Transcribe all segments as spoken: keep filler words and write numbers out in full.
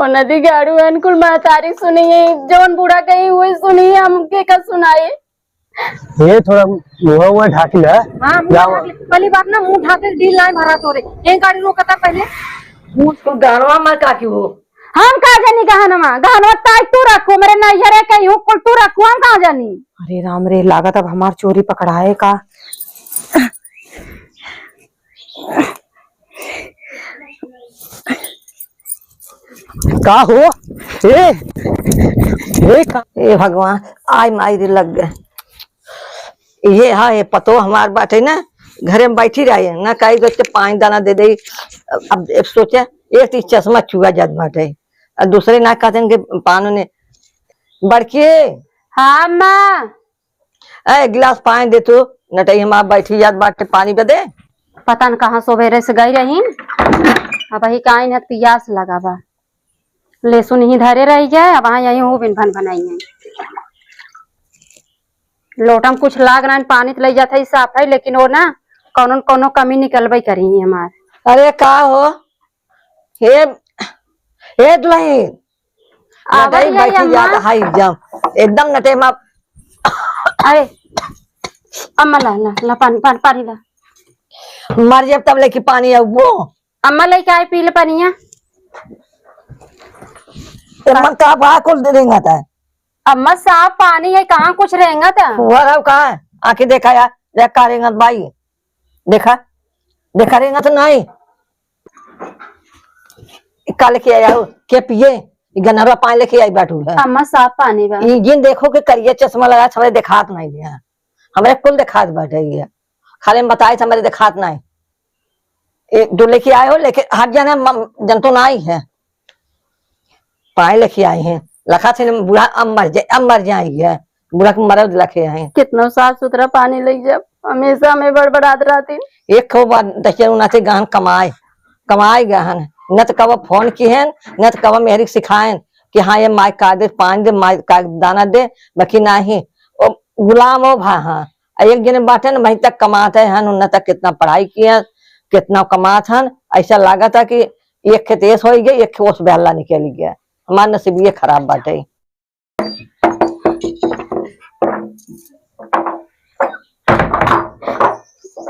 नदी गाड़ू हन, कुल महतारी सुनी है, जौन बूढ़ा कही वही सुनी है, हमके का सुनाई? ये थोड़ा मुँह वुँह ढाकी ला। हाँ, मुँह जाओ। ढाक ले। पहली बात ना, मुँह ढाक के डील नाहीं भरा तोरे। ये गाड़ी रोकता पहले। मुँह तो गाड़वा में का की हो? हम का जानी गहनवा, गहनवा ताई तू रखो, मेरे नैहरे कहीं हो, कुल तू रखो, हम का जानी। अरे राम रे, लागत अब हमार चोरी पकड़ाए का। का हो? ए, ए का? ए भगवान, आय माई रे लग गए। ये हाँ, ये पतो हमार बाटे ना, घरे में बैठी रही, ना कही तो के पानी दाना दे दे। अब, अब सोचे, एक तो चश्मा चुआ जात बाटे, और दूसरे ना कहते हैं कि पानो ने। बड़की। हाँ अम्मा। ए, एक गिलास पानी दे तू, नटई हमार बैठी जात बाटे पानी बदे। पता न कहाँ सुबेरे से गई रही, अब ही काइन है, पियास लगा बा। लहसुन ही धरे रही जाए, अब हाँ यही हो बिन भन भनाई है। लोटा में कुछ लाग रहा है, पानी तो ले जाता ही साफ है, लेकिन वो ना कौनो न कौनो कमी निकलबे करी है हमार। अरे का हो, हे, हे दुल्हन, आवत नटई ही बैठी अम्मा। जात है एकदम, एकदम नटे मा। अरे अम्मा ला, ला, ला पानी, पानी, पानी ला। मर जब तब लेके पानी आऊ वो। अम्मा लेके आई, पी ले पानिया। अम्मा का बा कुल दे देंगा था। अम्मा साफ पानी है, कहाँ कुछ रेंगत है? हुआ रहो का? आके देखा यार, देख का रेंगत बाई। देखा, देखा रेंगत नहीं। का लेके आया हो? के पिए? ई गनरवा पानी लेके आई बाटू है। अम्मा साफ पानी बा। ई जिन देखो के करिया चश्मा लगा, हमरे देखात नहीं है। हमरे कुल देखात बाटे ये। खाली हम बताए थे, हमरे देखात नहीं। ए, जो लेके आए हो, लेके हट जाना, मम-, जन तो ना आई है। पाए लेके आई हैं। लखा थे बूढ़ा, अब मर जाए, अब मर जाएगी है। बूढ़ा के मरद लखे हैं। कितनो साफ सुथरा पानी लग जाब, हमेशा में बड़बड़ात रहती। एक हो बात दहिया उनाते गहन कमाए, कमाए गहन। न तो कब फोन की हैं, न तो कब मेहरी सिखाएं कि हाँ, ये माई का दे, पानी दे, माई का दाना दे, बाकी नाही। ओ गुलाम हो भा, हाँ। आ एक जने बाटे न, वहीं तक कमात है हन, उन्ना तक कितना पढ़ाई किया, कितना कमात हन, ऐसा लागत है कि एक खेत एस होई गई, एक खेत ओस बेहला निकल गया। हमार नसीब ये खराब बाटे।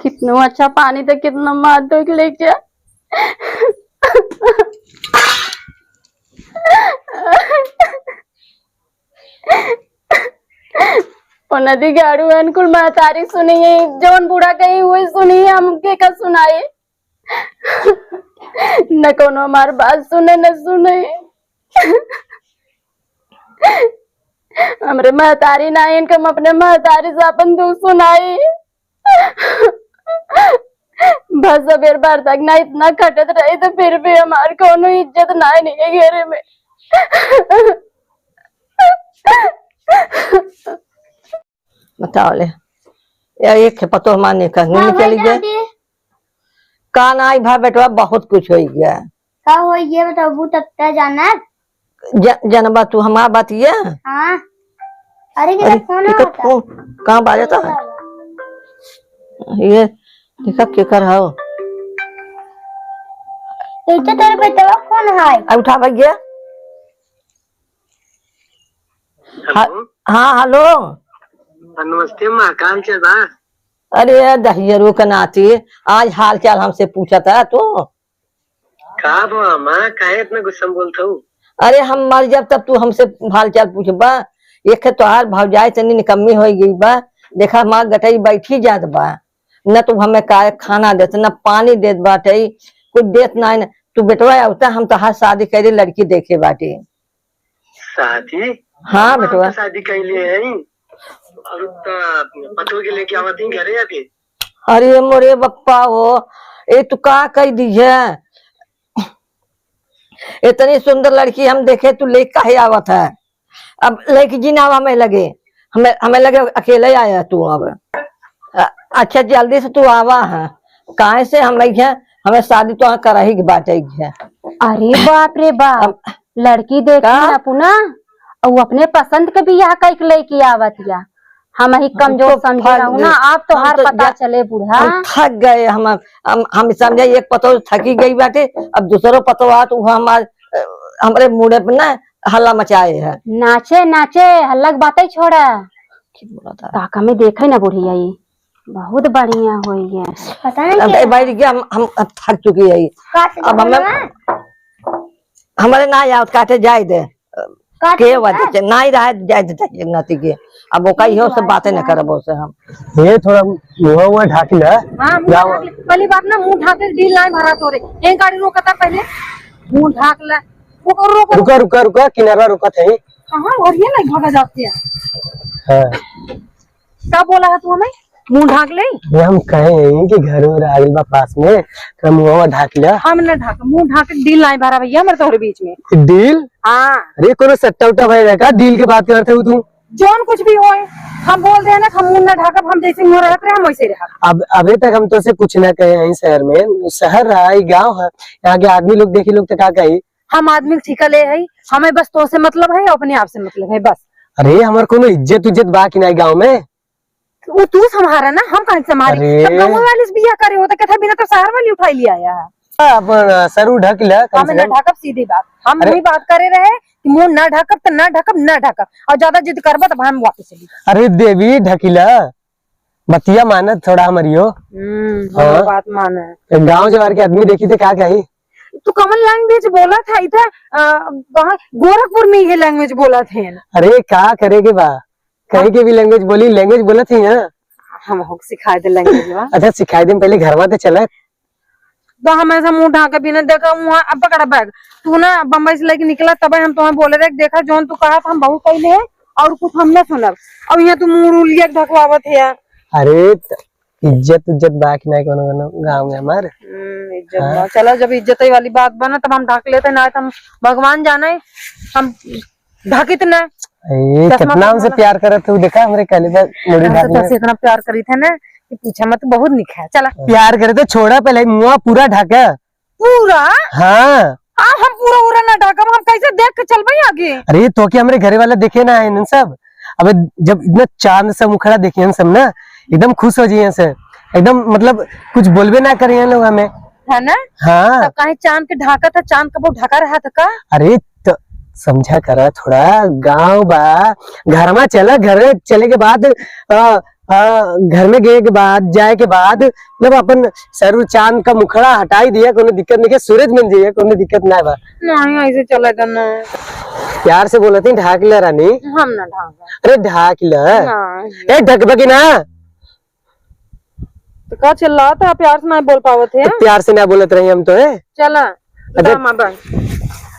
कितनो अच्छा पानी तो कितना मार धो के लेके आ। ओ नदी गाड़ू हन, कुल महतारी सुनी है, जौन बूढ़ा कही वही सुनी है, हमके का सुनाई। न कौनो हमार बात सुने, न सुने। हमरे महतारी ना, इनका हम अपने महतारी से अपन दुख सुनाई। बस सबेर भर तक ना इतना खटत रही, तो फिर भी हमार कौनो इज्जत ना नहीं है घरे में। बताओ ले, या एक पतो हमार निकल, हाँ, निकल वही गए। दादी। का नाई भा बेटवा, बहुत कुछ हो गया। का हो ये बताबू तब तक जाना। ज-, जनबा तू हमार बात ये? हाँ। अरे, केकर अरे, फोन केकर आवता? फोन? कहाँ बाजता है? ये देखा केकर हो? ये तो तेरे बेटवा फोन है। अब उठा भैया। हेलो। हाँ, हाँ, हेलो। हाँ, नमस्ते माँ, का हाल चाल बा? अरे दहियरू के नाती, आज हाल चाल हमसे पूछत है तू? का बा माँ, काहे इतना गुस्सा में बोलत हऊ? अरे हम मर जाब तब तू हमसे हाल चाल पूछबा? एक है तोहार भौजाई तनी निकम्मी हो गई बा, देखा हमार गटई बैठी जात बा, न तू हमें का खाना देत, न पानी देत बाटे, कुछ देत नाई न। तू बेटवा आवता, हम तोहार शादी करे लड़की देखे बाटे। शादी? हाँ, हम बेटवा। तो शादी कैले हैं। अब तो पतोह के लेके आवत ही घरे अभी। अरे मोरे बप्पा हो, ए तू का कह दी है? इतनी सुंदर लड़की हम देखे, तू लेके काहे आवत है? अब लेके जी ना आवा हमें लगे, हमें, हमें लगे अकेले आया तू अब। अ-, अच्छा, जल्दी से तू आवा है, काहे से हम है, हमें शादी तो करही के बाटे है। अरे बाप रे बाप, अब लड़की देखी का? ना पुना, और अपने पसंद के बियाह कइके लेके आवत या। हम ही हम कमजोर तो समझे थक रहू ना, गए। आप तो हम हर तो पता जा-, चले बूढ़ा। हम थक गए, हम, हम, हम समझे एक पतो थकी गई बाटे, अब दूसरो पतो आत, वो हमार, अ, हमरे मूड़े पे ना हल्ला मचाए है। नाचे, नाचे, हल्ला के बातें छोड़ा। ठीक बोला था। काका में देखे ना बुढ़िया ई, बहुत बढ़िया होई है। पता नहीं अब क्या ए भाई, हम, हम अब थक चुकी है। काट अब हमें, देना। हमरे ना याद काटे जाए दे। काट के देना। वजह से ना ही रहा जाए दे नाती के। अब वो कही हो, सब बातें न करब ओसे हम। ये थोड़ा मुंह, मुंह ढाक ले। हाँ, मुंह जाओ। ढाक ले। पहली बात ना, मुंह ढाक ले, डील ना भरा तोरे। एक गाड़ी रोकता पहले, मुंह ढाक ले। रुको, रुको, रुको। रुका, रुका, रुका, किनारा रुका थे। कहाँ? और ये नहीं भागा जाते हैं। हाँ। का बोला है तू हमें? मुंह ढाक ले। ये हम कहे हैं कि घर और आगल बा पास में, तो मुंह ढाक ले। हम ना ढाक, मुंह ढाक के डील ना भरा भैया, हमारे तोहरे बीच में। डील? हाँ। अरे, कोनो सट्टा उट्टा भाई रहा का? डील के बात करते हो तू? जौन कुछ भी होए, हम बोल देहे ना कि हम मुंह ना ढाकब, हम जैसे मुंह रहत रहे, हम वैसे रहब। अब, अबे तक हम तोसे कुछ ना कहे हैं शहर में, शहर रहा, ई गाँव है, यहाँ के आदमी लोग देखी लोग तो का कही? हम आदमी के ठिका ले है, हमें बस तोसे मतलब है, अपने आप से मतलब है, बस। अरे, हमार कोनो इज्जत उज्जत बा कि नहीं गाँव में? वो तू संभारा ना, हम कहाँ से संभारी? अरे। सब गाँव वाले से बियाह करे हो तो कहता बिना तो शहर वाली उठाई लिया है। अपन, अ, सरू ढक ले, कम हमें से ना कम। ढाकब, सीधी बात। हम अरे। वही बात करे रहे कि मुंह ना ढाकब तो ना ढाकब, ना ढाकब। और ज्यादा जिद करबा तब हम वापस चली। अरे देवी, ढकिला, बतिया मानत थोड़ा हमरियो। हम्म, हाँ। हमार बात माने। तो गाँव जवार के आदमी देखी तो का कही? तू कमन language बोलत है इधर, अ, वहाँ गोरखपुर में ये language बोलत है। अरे का करे के बा? कहीं के भी language बोली, language बोलत ही ना। हम हो सिखाए दे language बा। अच्छा, सिखाए दे, पहले घरवा ते चला। तो हम ऐसा मुंह ढाके भी ना देखा, वहाँ अब पकड़ा बैग। तू ना बम्बई से लेके निकला, तबे हम तुम्हें बोले रहे, देखा, जौन तू कहा था, हम बहुत पहले है, और कुछ हम ना सुनब। अब यहाँ तू मुंह उलिया के ढकवावत है यार। अरे, त-, इज्जत, इज्जत बा कि नहीं कोनो, कोनो गाँव में हमार? हम्म, इज्जत हाँ। बा। चलो, जब इज्जत वाली बात बना, तब हम ढक लेते, ना तो हम भगवान जाने, हम ढाकित ना। ए, चश्मा कितना हमसे पहना। प्यार करत तू, देखा हमरे काले बा मुड़ी हमसे ढाकने। तोसे इतना प्यार करी थे ना कि पूछा मत, बहुत निक है। चला। प्यार करे तो छोड़ा, पहले मुंह पूरा ढाका। पूरा? हाँ। आ, हम पूरा उरा ना ढाकब, हम कैसे देख के चलबे आगे? अरे, तो क्या हमरे घरे वाला देखे ना है इन सब? अबे जब इतना चांद सा मुखड़ा देखे हैं सब ना, एकदम खुश हो जाइए से, एकदम मतलब कुछ बोलबे ना करिए लोग हमें। है ना? हाँ। तब काहे चांद के ढाका था, चांद कबो ढाका रहा था का? अरे तो समझा करा थोड़ा, गाँव बा, घर में चला, घर चले के बाद, अ, अ, घर में गए के बाद, जाए के बाद, मतलब अपन सरू चांद का मुखड़ा हटाई दिया, कोनो दिक्कत नहीं है, सूरज बन जाइए, कोनो दिक्कत ना बा। नहीं, ऐसे चला जाना। प्यार से बोलत ही, ढाक ले रानी। हम ना ढाका। अरे ढाक ले। ना। ए ढकबा कि ना? तो का चिल्लात है, प्यार से ना बोल पावत है? तो प्यार से ना बोलत रही हम तो है। चला, अच्छा। दामा बा।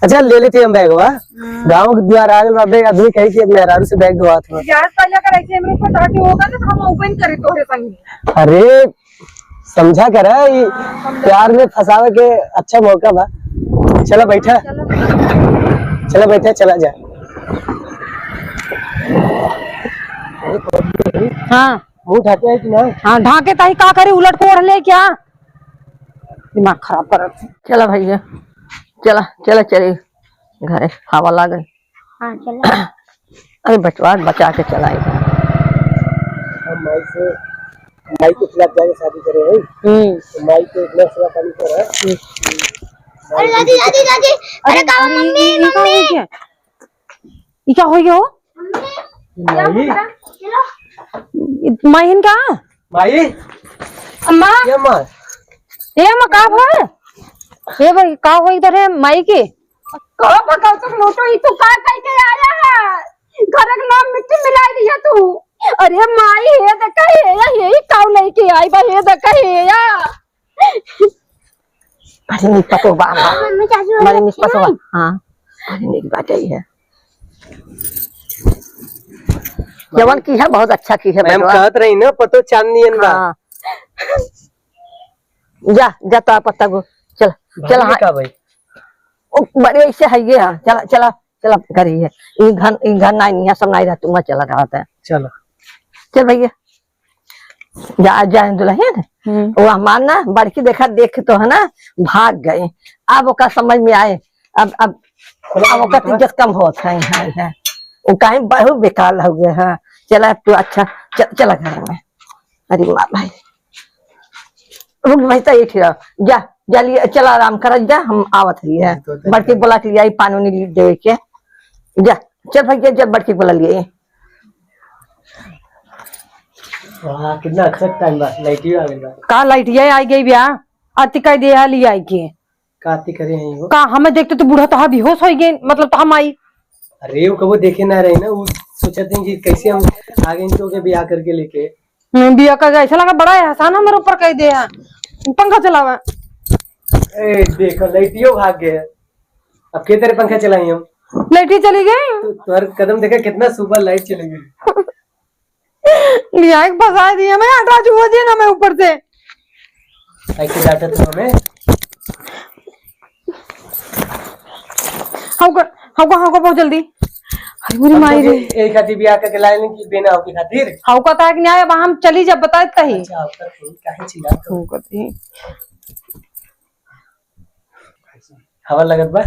अच्छा, ले लेते हम बैगवा। हम्म। गाँव के द्वार आ गल बा, आदमी कही कि अब मेहरारू से बैग धोआत हो। यार, पहले अगर ऐसे हमरे ऊपर ताके होगा ना, तो हम open करे तोहरे संगे। अरे, समझा करा, ई हाँ, समझा। प्यार में फंसावे के अच्छा मौका बा। चला बैठा। चला। चला बैठा, चला जा। हाँ। मुंह ढाके है कि ना? हाँ, ढाके ताही का करे, उलट के ओढ़ ले क्या? दिमाग खराब करत है। चला भैया, चला, चला, चली घरे, हवा लागे। हाँ, चला। अरे बचवा, बचा के चलाई। हम माई से, माई के खिलाफ जाके शादी करे हैं। हम्म। तो माई के इतना सेवा पानी करे हैं। हम्म। अरे दादी, दादी, दादी, अरे अरे, का अरे, मम्मी, ये, ये का मम्मी। हो गया? ये क्या हो गया हो? माई? माई इनका? माई? अम्मा? ये अम्मा? ए अम्मा, का भा? ए भाई, का हो इधर है माई के? का भा, कौतुक लोटो, ई तू का कह के आया है? घर के नाम मिट्टी मिला दिया तू। अरे माई, हे देखा, हे या, हे ही काऊ लेके आई बा, हे देखा, हे या। बड़ी नीक पतोह बा, हाँ। मम्मी, चाची, बड़ी नीक पतोह बा। हाँ, बड़ी नीक बात है। जवन की है, बहुत अच्छा की है, मैम बेटवा। कहत रही ना, पतोह चांद नियन बा। हाँ। जा, जा, तो पत्ता गो। चल, चल, हाँ। का भाई? ओ, बड़े ऐसे है ये, हाँ। चला, चला, चला, करिए। ई घर, ई घर ना, यहाँ सब ना रहते, वहाँ चला जाता है। चलो। चल भैया। जा, जाए दुल्हन, हम्म। वो हमार ना बड़की देखा, देख तो है ना, भाग गए। अब ओका समझ में आए, अब, अब, अब ओका इज्जत कम होत है, है, है। वो काहे बहुत बेकार हो गए हैं। चला तू, अच्छा, च-, चला घर में। अरे माँ भाई। रुक भाई, तो ये ठीक है। जा, जा लिए, चला आराम कर, जा, हम आवत ही है। तो बड़की बोला के लिए आई, पानी उनी देवे के। जा, चल भाई, जा, जा, बड़की बोला लिए। वाह, कितना अच्छा टाइम बा, लाइटियो आ गइल बा। का लाइटिया आई गई बिया? अति कह दे हाली आई के। का अति करे हैं वो? का हमें देखते तो बूढ़ा तो बेहोश हो गए, मतलब तो हम आई। अरे वो कबो देखे ना रहे ना, वो सोचत हैं कि कैसे हम आ गए इनके बियाह करके लेके। हम्म, बियाह करके ऐसा लगा बड़ा एहसान हमारे ऊपर कह दे है। पंखा चलावा। ए, देखो, लाइटियो भाग गए। अब के तरह पंखा चलाई हम? लाइट ही चली गई। तू, तोहर कदम देखा, कितना सुपर लाइट चली गई। लिया एक फंसा दिया मैं, आटा छुआ दिया ना मैं ऊपर से। ऐसे डांटा तू हमें। हमको, हमको, हमको बहुत जल्दी। अरे मेरी हम माई तो रे। ये, यही खातिर बियाह करके लाए नहीं कि बेना होके खातिर। हमको था कि नहीं, अब हम चली जब बताए तही। अच्छा, आपका फोन काहे चिल्ला तो? हमको थी। हवा लगत बा?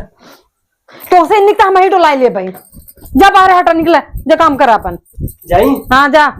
तो से निकता हम ही डोलाई ले भाई। जा बाहर हटा, निकला, जा काम करा अपन। जाई? हाँ, जा।